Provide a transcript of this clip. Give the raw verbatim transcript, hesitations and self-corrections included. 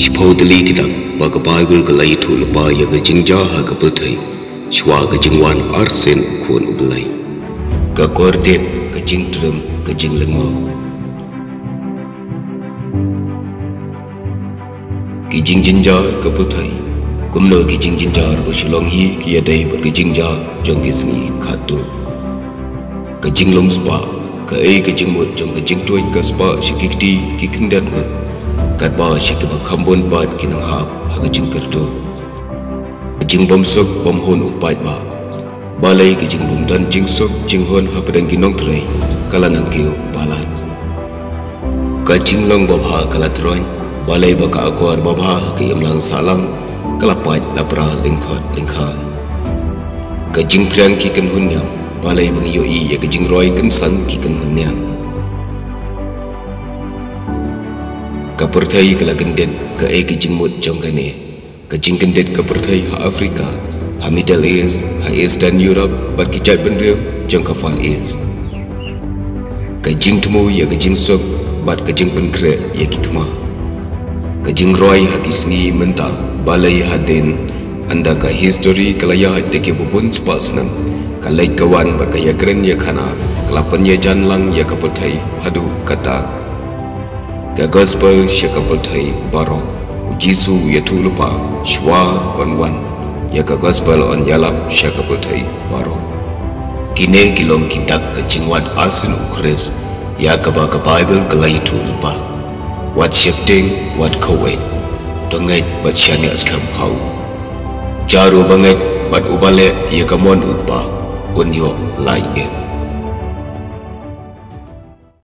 Shiphew tylli ki dak ba ka Baibl ka la ïathuh lypa ïa ka jingjia ha ka pyrthei shuwa ka jingwan arsien u Khun u Blei. Ka kordit, ka jingtriem, ka jinglyngngoh. Ki jingjynjar ka pyrthei. Kumno ki jingjynjar ba shu long hi ki ïadei bad ka jingjia jong ki sngi khatduh. Ka jinglum spah, kaei ka jingmut jong ka jingtuid ka spah sha ki kti ki khyndiat ngut, katba sha kiba kham bun pat ki nang hap ha ka jingkyrduh. Ka jingbymsuk bymhun u paidbah. Balei ka jingbymdon jingsuk jinghun hapdeng ki nongtrei ka la nang kiew palat? Ka jinglong babha ka la troiñ, balei ba ka akor babha ha ka imlang sahlang ka la pait la pra lyngkhot lyngkhai? Ka jingphriang ki kynhun niam, balei ba ngi ïohi ïa ka jingroi kynsan ki kynhun niam? Ka pyrthei ka la kyndit, kaei ka jingmut jong kane? Ka jingkyndit ka pyrthei ha Africa, ha Middle East, ha Eastern Europe bad ki jaitbynriew jong ka Far East. Ka jingthmu ïa ka jingsuk bad ka jingpynkhreh ïa ki thma. Ka jingroi ha ki sngi mynta, balei hadien ynda ka histori ka la ïaid da kiba bun spah snem, ka leit ka wan bad ka ïakren ïakhana ka la pynïajan lang ïa ka pyrthei haduh katta. Ka Gospel sha ka pyrthei baroh. U Jisu u ïathuh lypa shuwa ban wan ïa ka Gospel yn ïalap sha ka pyrthei baroh. Kine ki long ki dak ka jingwan arsien u Khrist ïa kaba ka Baibl ka la ïathuh lypa. Wat sheptieng, wat khawei. To ngeit bad shaniah skhem ha u. Jar uba ngeit bad uba leh ïa ka mon u Kpa un ïoh lait ïa.